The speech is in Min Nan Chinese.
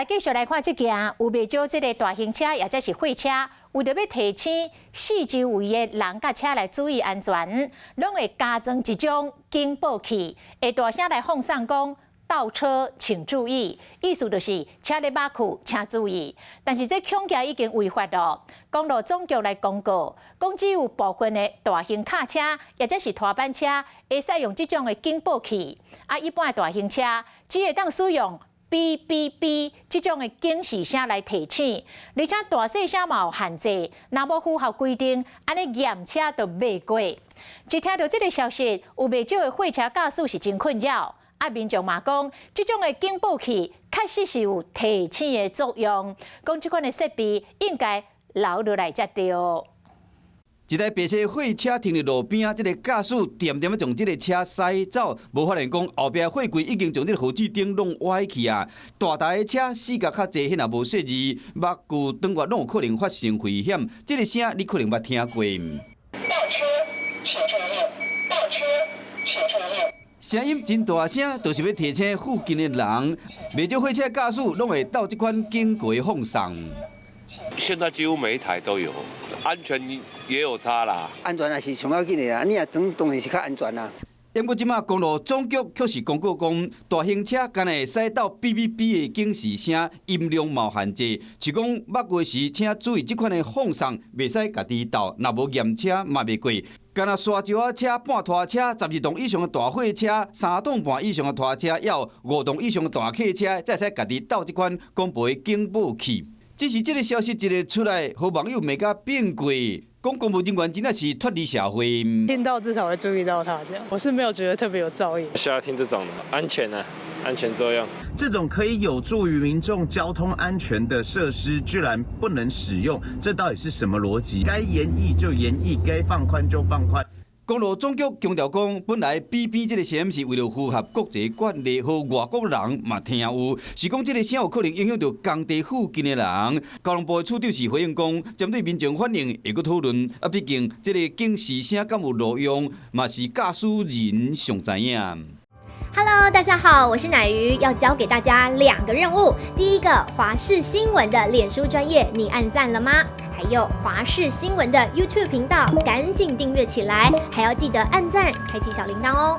繼續來看這件，有袂少這个大型車，抑者是貨車，為著欲提醒四周圍的人佮車來注意安全，攏會加裝一種警報器，會大聲來放送講倒車請注意，意思就是車咧馬去，請注意。但是這恐驚已經違法囉，公路總局來公告，講只有部分的大型卡車，抑者是拖板車，會使用這種的警報器，啊，一般的大型車只會當使用嗶嗶嗶這種的警示聲來提醒，而且大細聲嘛有限制，若無符合規定，按呢驗車就袂過。一聽著這个消息，有袂少的貨車駕駛是真困擾。啊，民眾嘛講，這種的警報器確實是有提醒的作用，講這款的設備應該留落來才對。一台白色貨車停佇路邊，這个駕駛恬恬仔將這个車駛走，無發現講後壁貨櫃已經將這个號誌燈弄歪去啊！大台的車死角較濟，彼若無細膩，目距長越攏有可能發生危險。這个聲你可能捌聽過。倒車，請注意！倒車，請注意！聲音真大聲，就是欲提醒附近的人。袂少貨車駕駛攏會鬥這款警告放送。現在幾乎每一台都有，安全也有差啦。安全也是上要緊的啦，你若裝當然是較安全啦。不過這馬公路總局卻是公告講，大型車敢若會使鬥嗶嗶嗶的警示聲，音量嘛有限制。是講目過時，請注意這款的放送，袂使家己鬥，若無驗車嘛袂過。敢若沙石仔車、半拖車、12棟以上的大貨車、3棟半以上的拖車，抑有5棟以上的大客車，才會使家己鬥這款廣播的警報器。只是這个消息一个出來，予網友罵甲變卦，講公務人員真正是脫離社會。聽到至少會注意到他這樣，我是沒有覺得特別有噪音。需要聽這種安全啊，安全作用。這種可以有助於民眾交通安全的設施，居然不能使用，這到底是什麼邏輯？該研議就研議，該放寬就放寬。公路總局強調講，本來嗶嗶這个聲是為了符合國際慣例，予外國人嘛聽有，是講這个聲有可能影響著工地附近的人。交通部的處長是回應講，針對民眾反應會閣討論。啊，畢竟這个警示聲敢有路用，嘛是駕駛人上知影。 Hello，大家好，我是乃瑜，要交給大家兩個任務。第一個，華視新聞的臉書專頁，你按讚了嗎？還有華視新聞的 YouTube 頻道，趕緊訂閱起來，還要記得按讚，開啟小鈴鐺哦。